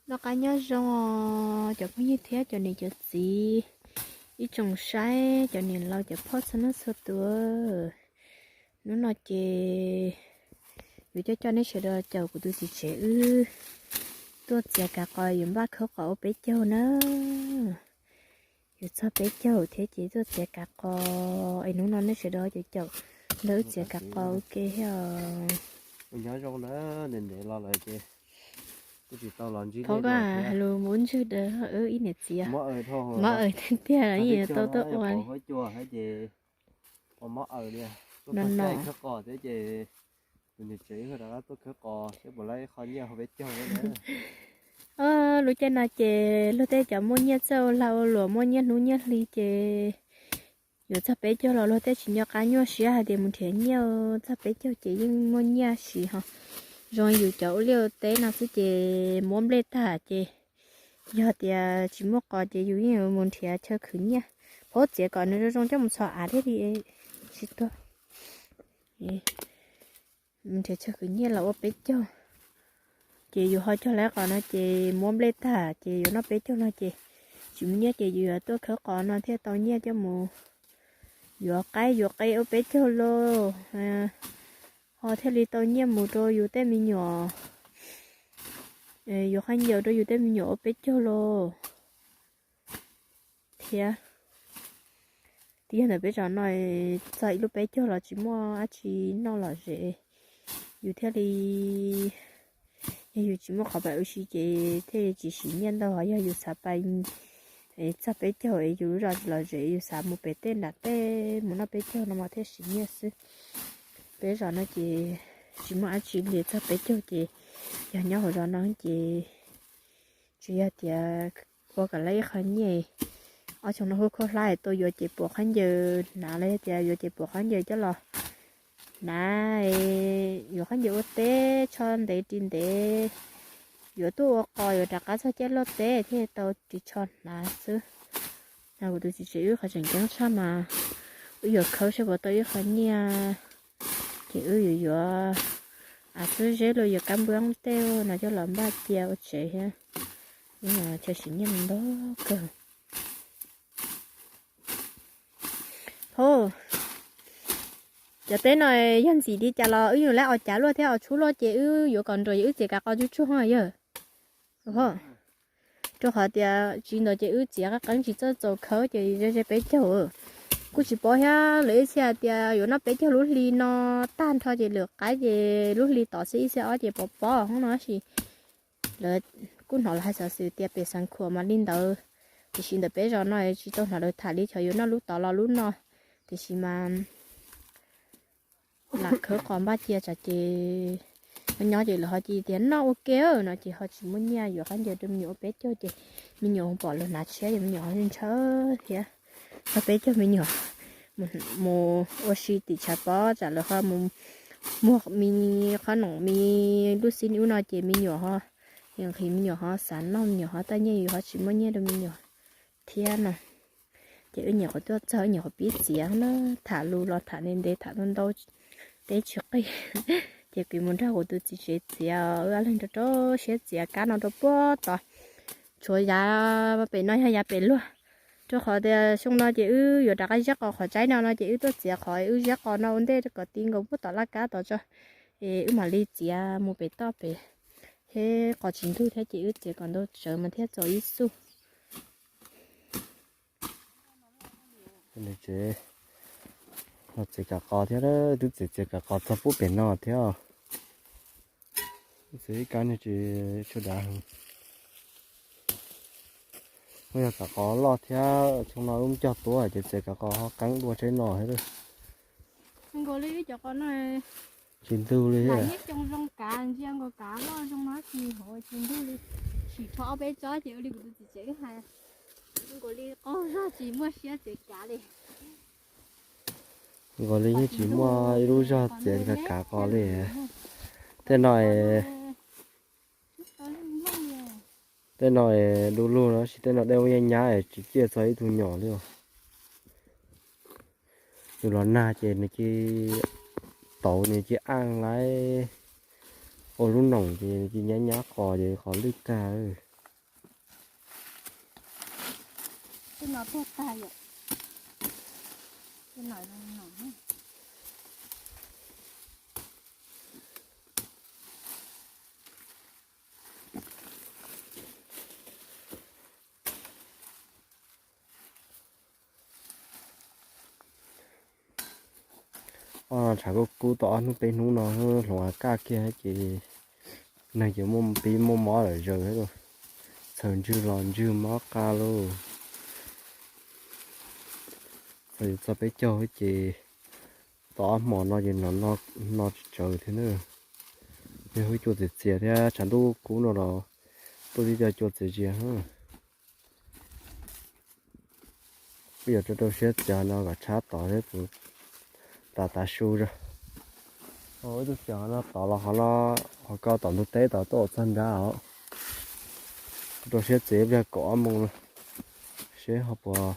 Noj qab nyob zoo os cov phooj ywg thiab cov niam cov txiv, ib tsoom saib, cov niam laus cov phauj txhua leej txhua tus. Hnub no ces yuav coj coj nej sawv daws caum kuv tus txiv tsev wb tuaj txiav kav qos yuav npaj khawb qos ua peb caug na. Yuav txog peb caug thiab ces tuaj txiav kav qos es hnub no nej sawv daws caum caum nrog wb txiav kav qos ua ke thiab. Nyob zoo na, ntev ntev los lawm ces kuj tsis tau los ntsib nej thiab. Lus muab ntswg daws wb ib niam txiv, mob aws tiag tiag los yeej yuav tau tuaj ua li. Ces ua mob aws li, tuaj no khawb qos thiab ces tus niam tsev rov qab tuaj khawb qos seb puas laib qho nyiaj ua peb caug na. Lub caij no ces luag tej cov muaj nyiaj txawj ua lag ua luam, muaj nyiaj hnub nyiaj hli ces yuav txog peb caug los luag tej tsis nco qab nyuaj siab hais tias mus nrhiav nyiaj, txog peb caug ces yeej muaj nyiaj siv ho. Zoo yus cov ua liaj ua teb no xwb ces muab nplej tag ces yog tias tsis muaj qos ces yus yeej yuav mus nrhiav chaw khwv nyiaj. Pab txiav kom nws zoo zoo coj mus txhos av thiaj li tsis tuag. Mus nrhiav chaw khwv nyiaj los ua peb caug. Ces yus ho cog lawv qos no ces muab nplej tag ces yuav noj peb caug no ces tsis muaj nyiaj ces yus yuav tuaj khawb qos no thiaj tau nyiaj coj mus yuav qaib yuav qe ua peb caug lauj. Ho thiaj li tau nyiaj mus rau yus tej me nyuam, yuav khaub ncaws rau yus tej me nyuam ua peb caug lauj. Thiab twb yog ntawm peb zos no txog ib lub peb caug los tsis muaj dab tsi noj lom zem, yus thiaj li, yog yus tsis muaj qhov pais ua si ces thiaj li tsis siv nyiaj ntau, ho yog yus xav pais txog peb caug es yus lub zos tsis lom zem, yus xav mus pem tej nram tej mus noj peb caug no mas thiaj siv nyiaj xwb. Peb zos no ces tsis muaj dab tsi li, txog peb caug ces yog nyob hauv zos no ces tsuas yog tias ua kom lawv ib qho nyiaj, ob xyoo no hu khuab hlab tuaj yuav ces puas khaub ncaws hnav los yog tias yuav ces puas khaub ncaws coj los hnav, yuav khaub ncaws ua teb tsho ntev ris ntev, yuav tuaj ua qos yuav rov qab txog caij luaj teb thiaj tau ris tsho hnav xwb. Kuv tus txiv tsev wb qhov tseem ceeb tshaj mas wb yuav khawb seb puas tau ib qho nyiaj, ces wb yuav yuav av xwb zeb los yuav kab npab tej no coj los npaj cia ua tsev thiab. Chaw siv nyiaj ntau kawg. Hos, cov teb no yog ntxim li cas los wb yuav lawv os cav luaj thiab os tshub luaj ces wb yuav kom nrog wb txiav kav qos tsuj tsuag yog. Rau qhov tias tsis ntawd ces wb txiav qeeb qeeb tsis txawj txaus khawb ces ze ze peb caug. Kuj tsis paub thiab, lawv ib txhia tias yuav noj peb caug lub hli no tag nrho ces lwm qaib ces lub hli tom xwb ib txhia ob ces pov pob hoob no tab sis lawv kuj hnov lawv hais xov xwm tias pem Xeev Khuam mas li ntawd, tiam sis ntawm peb zos no tsis tau hnov lawv tham li, xyov yuav noj lub tod los lub no, tiam sis mas lam khawb qos npaj cia tsam ces nyob ces lawv ho cia tias noj ua ke no ces ho tsis muaj nyiaj yuav khaub ncaws rau me nyuam ua peb caug ces me nyuam pom lawv hnav tshiab ces me nyuam ho ntshaw thiab. Txog peb caug me nyuam mus ua si tim tshav pob tsam lawv ho mus muag me qhob noom me lub xib ub no ces me nyuam ho, nqhis me nyuam ho xav noj me nyuam ho taj nyiaj yus ho tsis muaj nyiaj rau me nyuam thiab no. Ces wb nyuam qhuav tuaj txog wb nyuam qhuav pib txiav na, tham lus los tham ntev ntev tham ntau ntau teb tsis qig. Ces kuv mus nrog kuv tus txiv tsev txiav, wb ob leeg rau rau siab txiav kab no rau puag tod. Tshuav yav pem no yog yav pem luag, rau qhov tias xyoo no ces wb yuav rov qab ziab qos qhov tsaib no no ces wb tuaj txiav qhov wb ziab qos no ua ntej kom ti nkaus puag tom laj kab tod tso, es wb mam li txiav mus pem toj pem. Thiab qos tsis ntug thiab ces wb txiav kom ntau tsawv mas thiaj txaus ib xuj. Tsev, txiav kav qos thiab, twb txiav txiav kav qos txog puag pem no thiab. Txiav ib kab no tsis tshua dav heev. Muaj yog kav qos loj thiab xyoo no wb cog tuab ces txiav kav qos ho qeeb dua tsheb no thiab. Nkaus li cov qos no tsis ntug li. Nyiaj coo zoo kav, ntsia nkaus kav loj zoo no tsis hov tsis ntug li. Sim rho ob peb tsob ces ua li kuv tus txiv tsev hais, nkaus li qaug zog tsis muaj siab txiav kav li. Nkaus li yeej tsis muaj ib lub zog txiav kav qos li. Tej no, tej no du lug no sis tej no dej muaj yeej nyab tsis ciaj txog ib tug nyom li os. Nws los nag ces nws cia tauv, nws cia aj laib ua lub noom ces nws cia nyab nyab qos ces qos lwj tag. No tuag tag yom. Tej no zoo no. Tshav kub kub tau ob hnub peb hnub no hloov av kaj kiag ces neeg ces muaj pib muaj mob lawm zaws thiab lauj. Txhaws ntswg los ntswg mob qa lauj. Txog peb caug ces tau ob hmos no ces no no tsawv thiab na. Yog hwj cua txias txias thiab tshav ntuj kub no los tuaj tib co cua txias zias. Peb yuav rau rau siab txias no kom tshab tod thiab kuv tas tav su zog. Ib tug txias no tod los ho no, ho ko tom ntug teb tod tuaj txog nrab os. Rau siab txias ib pliag kaum ob moos no seb ho puas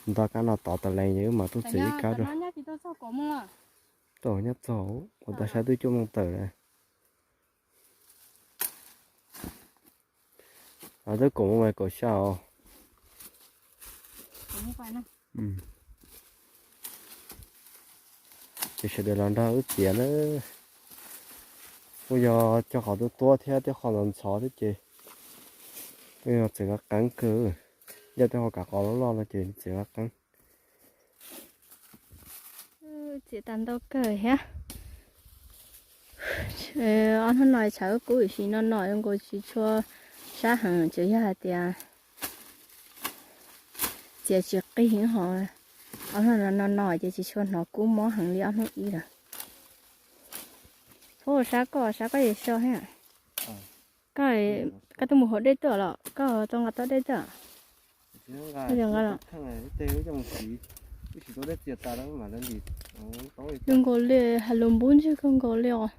nto kab no tod tas lees ces wb mam tuaj txias ib kab rau. Tau nyob txog ua tau saib twb cuaj moos tawm lawm. Twb kaum moos kaum xya os. Ces sawv daws los nrog wb txiav na. Kuj yog cog qhov tuab tuab thiab tej qhov ntxhov ntxhov thiab ces kuj yog txiav qab qeeb kawg. Yog tej qhov kav qos loj loj no ces txiav qab qeeb. Txiav tas ntau kawg thiab. Ob hnub no tshav kub kub sim no no zoo nkaus tsis tshua sab heev, tsuas yog hais tias txiav tsis qig ho. Ob hnub no no ces tsis tshua hnov kub mob heev li ob hnub ib lawm. Hu sab koj, sab koj yog so thiab. Koj, koj twb mus hauv dej tuaj los koj tau nqa tau dej tuaj? Zoo nkaus li has lus npub ntswg kawg nkaus li os.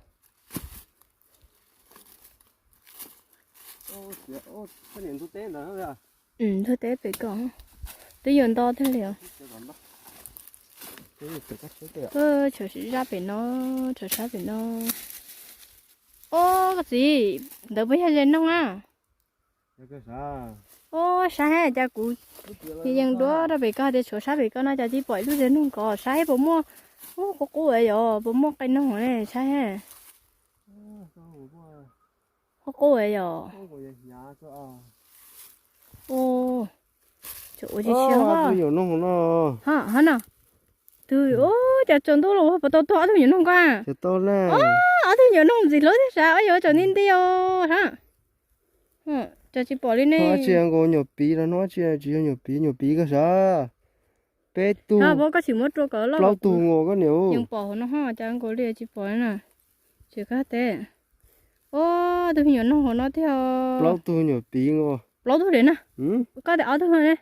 Ntug teb pem koj twb yuav nto tiag li os. Tshav sab pem no, tshav sab pem no. Ob, koj txiv, ntawd puas yog ze noog a? Ob, sab he, cas kuv yees duab rau pem koj tias tshuav sab pem koj no cas tsis pom ib lub ze noog ko, sab he puas muaj? Ub, qub qub yom, puas muaj qe noog ne sab he? Qub qub yom. Ub, ua tsis siab. Ho no, tus, ub, cas tsaus ntuj los puas tau tuag ob tug nyuam noog ko? Ob tug nyuam noog ntxim hlub thiab sab, yuav tsaus nti nti os sab. Cas tsis pom li ne. Hnub tsis nyuam piv los hnub tsis, tsis yog nyuam piv, nyuam piv koj sav. Peb tug, plaub tug nkaus koj niam. Yeej pom hauv no ho cas nkaus li tsis pom na. Tsis kab teb. Ob tug me nyuam noog hauv no tiag. Plaub tug nyuam piv nkaus. Plaub tug li na. Koj tias ob tug ne.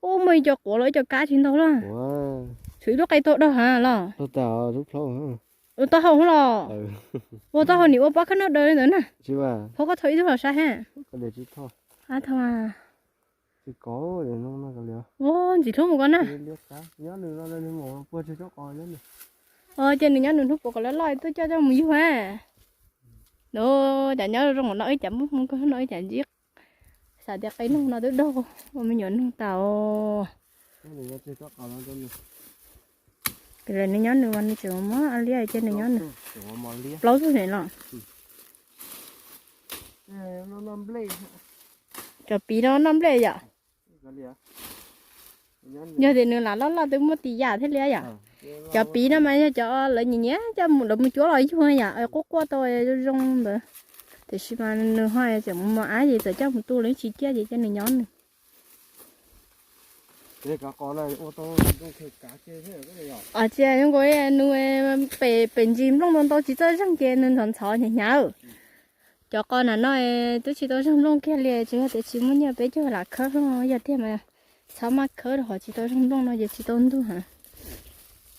Ub, muaj ib co quav los ib co kab tsis ntau los. Tshuav ib lub qe tuag dog ha los. Ua taub hau los. Ua taub hau nim ua pob khawb noj daws li ntawd na. Phauj koj thau ib tug los saib ha. Ua ntxim hlub mus koj na. Ces nws nyob nws hnub puas kom loj loj tuaj coj coj mus yug ha. Nws cas nyob zoo no ib cas muaj hmoo kawg no ib cas ntsib. Xav tias qe noog no twb dog ua me nyuam noog tas. Nws nyob nws mas nws tseem muab liab ces nws nyob nws. Plaub tug ne los. Cov piv no noj nplej yom. Yog tias nws lam loj loj twb muaj tis yam thiaj li yom. Cov piv no mas yog cov lawv nyiam nyiam coj mus lawv mus cuab los yug yom, qub quaj tau zoo zoo ntawd. Tiam sis mas nws ho tseem mus mos ab ces txawm coj mus tu los tsis ciaj ces coj nws nyob nws. Tsis zoo nkaus nws pem ntsis nplooj ntau ntau tsis txawj zeeg ces nws ntxhov ntxhov hnyav hnyav. Cov qos na no twb tsis tau zeeg nplooj kiag li, tsuas yog tias tsis muaj nyiaj peb caug lam khawb hlo, yog tiag mas txhob maj khawb rau qhov tsis tau zeeg nplooj no ces tsis tau ntug heev.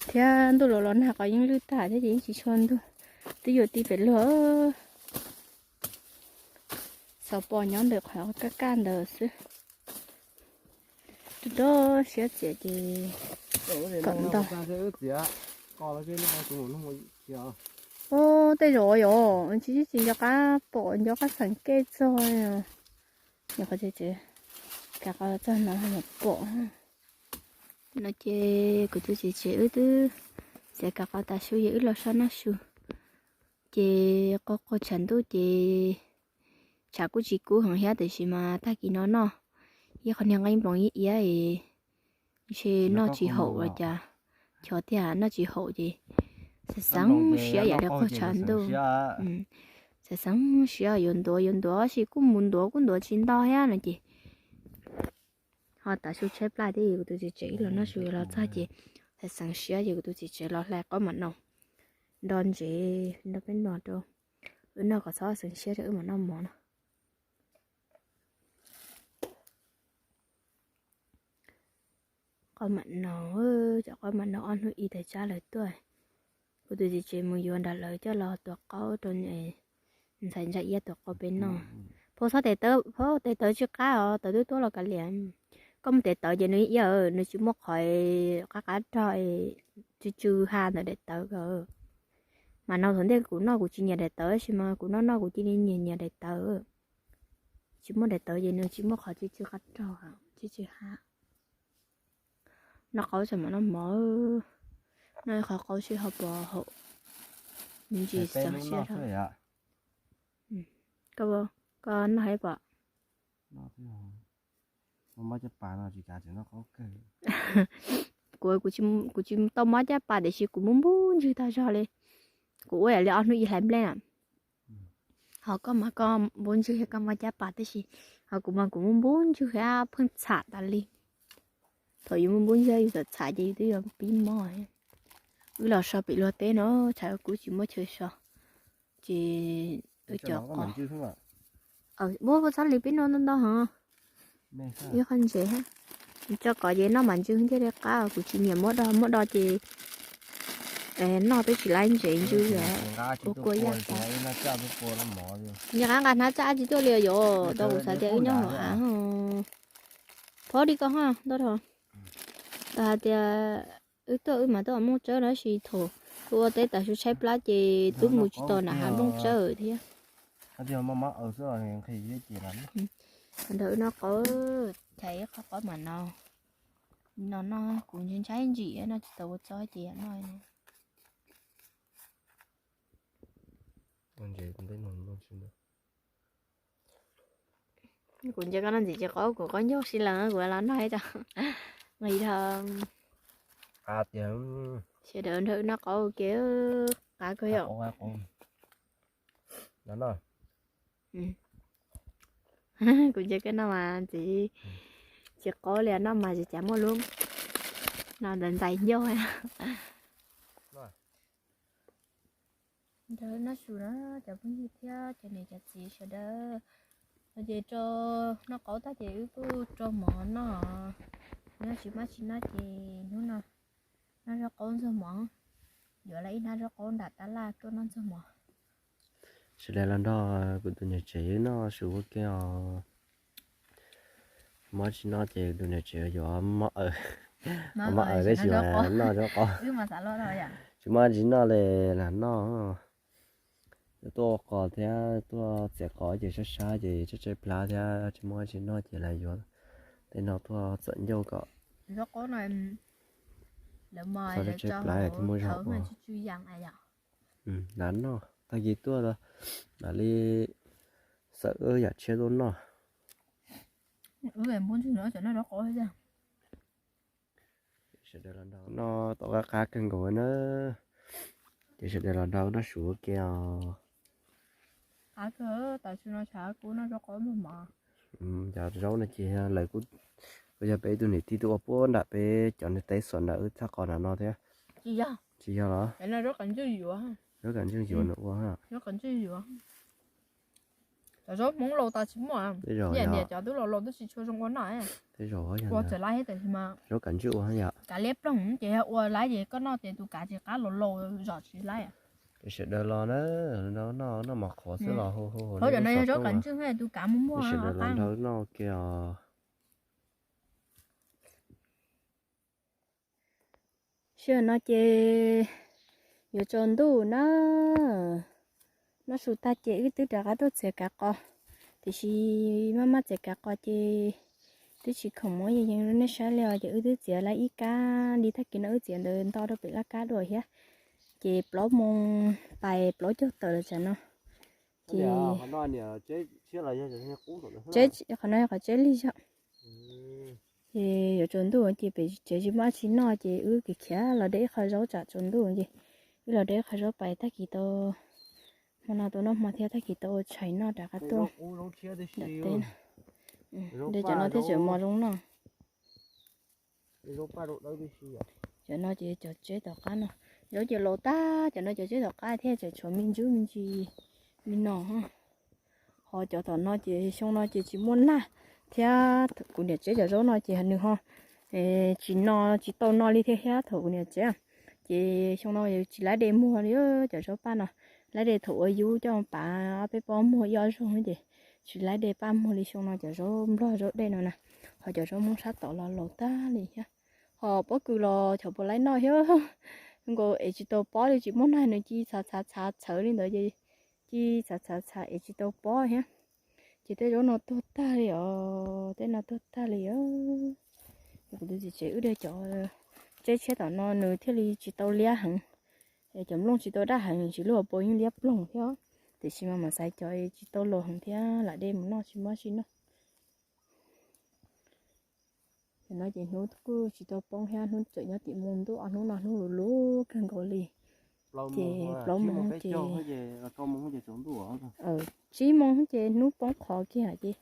Thiab ntuj los los nag qos yeej lwj tag thiab ces yeej tsis tshua ntug. Twb yuav ti pem luag. Xav pom nyob ntawm qhov kaj kaj ntawd xwb. Rau siab txiav ces kom ntog. Ub, tej zaum yom tsis tsis nco qab pom nco qab xeem kej txog. Nyuam qhuav tsev tsev. kav qos txog no pom. No ces kuv tus txiv tsev wb twb txiav kav qos tas su ces wb los so noj su. Ces qaug qaug tshav ntuj ces tshav kuj tsis kub heev thiab tiam sis mas tag kis no noj ib qho niag nqeeb nploos ib iab es ntshe noj tsis haum los cas. Chov tiag noj tsis haum ces xav xeeb siab yam li qaug tshav ntuj. Xav xeeb siab yuav ntuav yuav ntuav tab sis kuj mus ntuav kuj ntuav tsis ntau thiab no ces ho tav su tshaib plab thiab kuv tus txiv tsev wb los noj su los txog ces xav xeeb siab ces kuv tus txiv tsev los hlais qaub mam no nro ntsev nrog peb noj rau. Wb noj kom txhob xeeb siab rau wb mam noj mov no. Qaub mam no, cov qaub mam no ob hnub ib tawm tsab lawv tuaj. Kuv tus txiv tsev mus yuav nram lawv coj los tuav qaub rau ntxhais ntsa iab tuav qaub peb noj. Phau txhob tes tawv, phau tes tawv tsis qab os, tawv twb tuab los kav liam. Koj muaj tes tawv ces nws iab, nws tsis muaj qhov qab qab rog tsw tsw ha ntawm daim tawv ko. Mas no thaum ntej kuv noj kuv tsis nyiam daim tawv tab sis mas kuv noj noj kuv cia li nyiam nyiam daim tawv. Tsis muaj daim tawv ces nws tsis muaj qhov tsw tsw qab rog, tsw tsw ha. Noj qaub txog mam noj mov, noj ib qho qaub seb ho puas haum me ntsis xeeb siab rau. Koj noj hais pom. Kuv, kuv tsis tau mob caj pas tiam sis kuv muaj npub ntswg tag zog li. Kuv ua yam li ob hnub ib hlais nplej na. Ho koj mas koj npub ntswg thiab koj mob caj pas tib si, ho kuv mas kuv muaj npub ntswg thiab pheej txham tas li. Thaum yus muaj npub ntswg yus txawm txham ces yus twb yuav pib mob. Wb los so pem luag teb no, tshav kub tsis muaj chaw so, ces wb cov qos, muab txhob li peb noj ntau ntau heev. Ib qho ntsev, tso kom ces noj mas ntsws thiaj li qab, kuv tsis nyiam muab do, muab do ces noj twb tsis laib ntsev ntsws li. Ua kua yaj tas. Nyias qab nqa hnab tsaj tsis tuaj li yom, tau kuv xav tias wb nyob hauv av. Phob li koj ho ntau rau. Tau hais tias wb tuaj wb mas tuaj muaj tsawb na, tab sis thaum tuaj ua teb tas su tshaib plab ces twb mus tsis tau nram hav nplooj tsawb thiab. Nrog wb noj qaub, chais ib qho qaub mam no. No no kuv ntshai ntshai ntsim no tsis tau ua txob ces noj. Kuv ntsia koj noj ntxim tsis qaub, kuv qaub ncaug si las kuv los noj ib co nqis dhau. Sawv daws nrog wb noj qaub ua ke, qab kawg yom. Kuv ntsia koj noj mas ntxim tsis qaub li, noj mas tsis cas muaj lub no ntxais ntxais ncauj. Nrog wb noj su na cov phooj ywg thiab cov niam cov txiv sawv daws. Ces rau noj qaub tag ces wb kuj rau mov noj, nyob tsis maj tsis noj ces hnub no noj zaub qaub ntxuag mov, yuav lawm ib hnab zaub qaub nram tab laj tuaj noj ntxuag mov. Sawv daws los nrog kuv tus niam tsev wb noj su ua ke os. Mob tsis noj ces tus niam tsev yuav mob aws, mob aws tab sis mas noj zaub qaub. Tsis mob tsis noj li lam noj. Tuaj ua qos thiab tuaj txiav qos ces sab sab ces tshaib tshaib plab thiab tsis mob tsis noj ces lawv yuav tej no tuaj txawm ncauj kom txhob tshaib tshaib plab thiaj muaj zog ua. Lam noj tag kis tuaj mam li xawm wb yam tshiab tuaj noj. Sawv daws los nrog noj tom qab qab kawg nkaus na. Ces sawv daws los nrog noj su ua ke os. Cov zaub no ces lawv kuj yog peb ib tug niam tij tuaj ua puag nram peb cov niag teb xuas nram wb txhaj qos nram no thiab. Tsis yog los? Zaub kav ntseej yuav nws ua. Cov zaub Hmoob laus tas tsis muaj, niam cov twb laus laus twb tsis tshua zoo ua noj. Ua txawm laib thiab tiam sis mas zaub kav ntseej ua yom. Kav liab ploog ces yog ua laib ces koj noj ces tus kav tsis qab, laus laus zom tsis laib. Sawv daws los na, noj mov qhuav xwb los hu hu. Cov no yog zaub kav ntseej, tus kav muaj muaj. Sawv daws los nrog noj ke os. Sij hawm no ces yuav tsaus ntuj na, noj su tag ces wb twb rov qab tuaj txiav kav qos, tiam sis maj maj txiav kav qos ces Twb tsis khoom muab yees yees rau nej saib li os, ces wb twb txiav lawm ib kab li, tag kis no wb txiav ntawd nto rau pem laj kab dua thiab. Ces plaub moos pais plaub caug tawm los tsam no. Ces qhov no yog qhov tseb lig zog. Ces yuav tsaus ntuj ces pem tsev tsis muaj dab tsi noj ces wb khiav los de ib qho zaub tsam tsaus ntuj ces wb los de ib qho zaub pais tag kis tau, hmo no tau noj hmo thiab tag kis tau ua tshais noj rov qab tuaj. Ntawm teb no, de cov no thiab tseem mos zoo noj. Cov no ces cov tseb tom qab no, zaub ces laus tag, cov no cov tseb tom qab thiab tseem tshuav me ntsuab me ntsis me no. Ho cov tom no ces xyoo no ces tsis muaj nag thiab, kuv niam tsev cov zaub no ces nws ho tsis no, tsis tau no li thiab thiab thaum kuv niam tsev. Ces xyoo no tsis laib de muag li cov zaub paj no, laib de thaum ua yub coj pav peb pob muag ib ob zaug ces tsis laib de paj muag li. Xyoo no cov zaub nplog zaub dej no na, ho cov zaub hmoob sab tom los laus tag li thiab. Ho pob kws los xyov puas laib noj thiab, nkaus es tsis tau pob li, tsis muaj nag nws ci txhav txhav txhav txhawv li ntawd ces ci txhav txhav txhav es tsis tau pob thiab. Ces tej zaub no tuag tag li os, tej no tuag tag li os. Kuv tus txiv tsev wb de cov tseb tshiab tom no nws thiaj li tsis tau liab heev, es cov nplooj tsis tau daj heev, tsis luaj puas yeej liab ploog thiab. Tiam sis mas mam xaiv cov tsis tau laus heev thiab lam de mus noj tsis muaj dab tsi noj. Tam no ces hnub kuj tsis tau poob thiab, hnub tseem nyob tim moo ntuj, ob hnub no hnub luv luv kawg nkaus li. Ces plaub moos ces, tsib moos ces hnub poob qho kiag ces,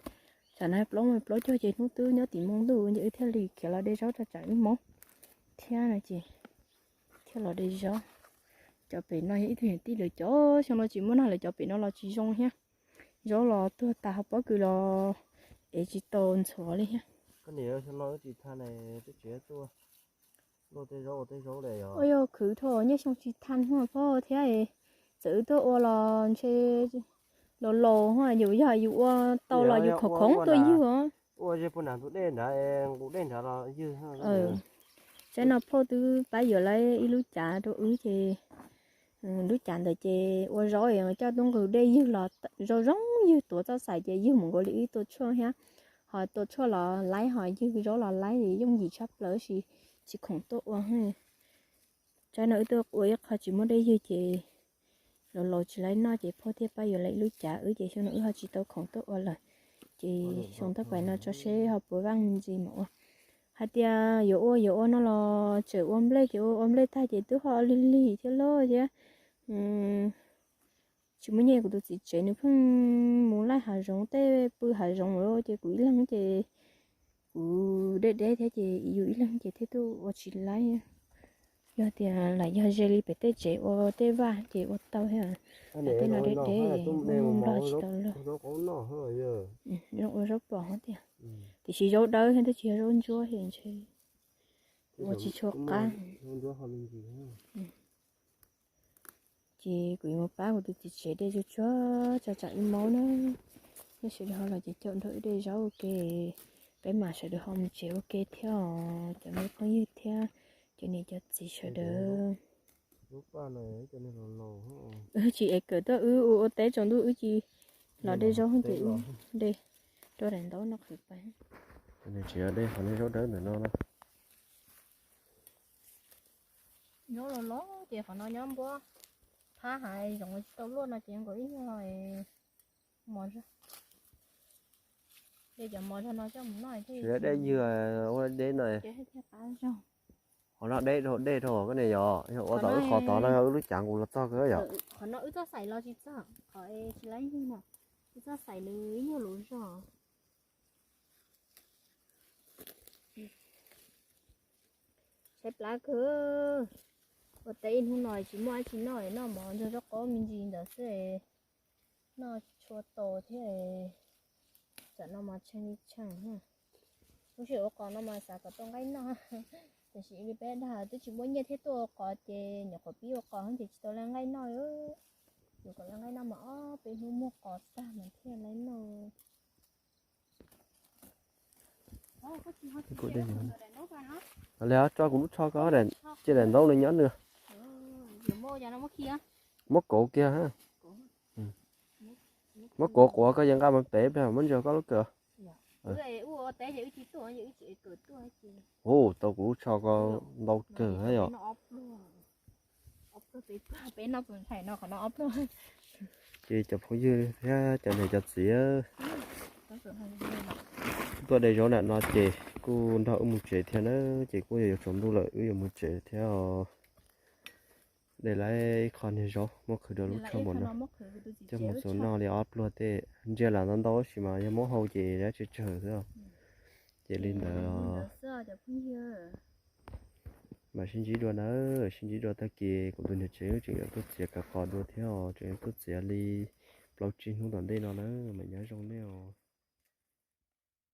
tam no plaub moos plaub caug ces hnub twb nyob tim moo ntuj ces wb thiaj li khiav los de zaub rau tsam wb moo thiab no ces thiaj los de zaub. Cov pem no yog ib tug niam tij lawv cov, xyoo no tsis muaj nag lawv cov pem no los tsis zoo thiab. Zaub los tuag tas, ho pob kws los ev tsis tau ntxhuav li thiab. Ua yog khwv dhau, nyob xyoo tsis thaj huaj pob thiab, txawm wb tuaj ua los ntshe laus laus, yus yog yus ua tau los yus khoom khoom tuaj ywg os. Saib no phauj twb pab yuav lawm ib lub cav rau wb ces, lub cav ntawd ces ua zaub coj tub nqws dej ywg los zoo zoo, ywg tuav txoj xaim ces ywg mus nkaus li wb tua tshuaj thiab. Ho tua tshuaj los laib, ho ywg zaub los laib, yooj yim tshaj plaws, tab sis tsis khoom tuaj ua. Saib no wb tuaj ua ib qho tsis muaj dej ywg ces laus laus tsis laib noj ces phauj thiaj pab yuav lawm ib lub cav wb ces xyoo no wb ho tsis tau khoom tuaj ua lawm. Ces xyoo tab pais no tso seb ho puas vaj ntsis mam ua. Hais tias yuav ua yuav ua no los tseem ua nplej ces ua ua nplej tag ces twb ho lig lig thiab lauj thiab. Tsis muaj nyiaj, kuv tus txiv tsev nws pheej mus laij hav zoov tej, pw hav zoov lawm ces kuv ib leeg ces kuv deb deb thiab ces yus ib leeg ces thiaj tuaj ua tsis laib. Yog tias lam yog ze li pem tej tsev ua tej vaj ces ua tau thiab, tej no deb deb, nplog tsis tau luag. Zoo ua zaub pom hov tiag, tiam sis zaub dawb thiab twb tsis yog zaub ntsuab ces ntshe ua tsis tshua qab. Ces kuv yuav mus pab kuv tus txiv tsev de tsuag tsuag tso tsam wb maub na. Nej sawv daws ho los ces caum nrog wb de zaub ua ke, peb mam sawv daws ho mus tsev ua ke thiab os cov me phooj ywg thiab cov niam cov txiv sawv daws. Tsis ev kawm tuaj wb ua ua teb tsaus ntuj wb cia los de zaub ces wb de rau daim ntaub no qhwv pais. Tsis de qhov zaub dawb ntawm no na. Zaub los los ces qhov no nyob npuab phab hav zoov tsis tau luaj no ces nkaus ib nyuag mos zog. De cov mos zog no coj mus noj thiaj deb ywg ua deb no. Qhov no deb dhau deb dhau koj ne yog, yog ua tau wb qhov tod no yog wb lub cav nqus los txog kawg yom. Qhov no wb txoj xaim los tsis txog, qhov tsis laib ywg no, wb txoj xaim nws ib nyuag luv zog. Tshaib plab kawg, ua teb ib hnub no tsis muaj dab tsi noj, noj mov ntxuag zaub qaub me ntsis ntawd xwb, noj tsis tshua tau thiab. Tam no mas tshee li tshee. Lub sij hawm ua qos no mas xav kom tau nqaij noj, tiam sis li peb dag twb tsis muaj nyiaj thiab tuaj ua qos ces nyuam qhuav pib ua qos ces tsis tau laj nqaij noj. Yuav kom laj nqaij noj mas ob peb hnub muag qos tag mas thiaj laj noj. Li tso kuv lub tsho ko, cia daim ntaub no nyob nws. Muab kauv kiag. Muab kauv quav koj yeej nqa mus pem pem muab ntsia koj lub kawm. Ua teb ces wb tsis tuaj, wb tsis tuaj ces. Ub, tau kuv lub tsho ko ntau kawg thiab yom. Ces cov phooj ywg thiab cov niam cov txiv, tuaj de zaub nram no ces kuj nrog wb mus tsev thiab na, ces kuj yuav yuav tsaus ntuj lawm, wb yuav mus tsev thiab os. De lawm ib qho niag zaub muab qhwv rau lub tsho mov no, coj mus txuas noj li ob pluag tej. Ntsia lam ntau ntau tab sis mas yog muab hau ces dab tsawg tsawg xwb. Ces li ntawd, mam sib ntsib dua na, sib ntsib dua tag kis kuv tus niam tsev tseem yuav tuaj txiav kav qos dua thiab os, tseem yuav tuaj txiav li plaub tsib hnub tom ntej no na, mas nyob zoo nej os.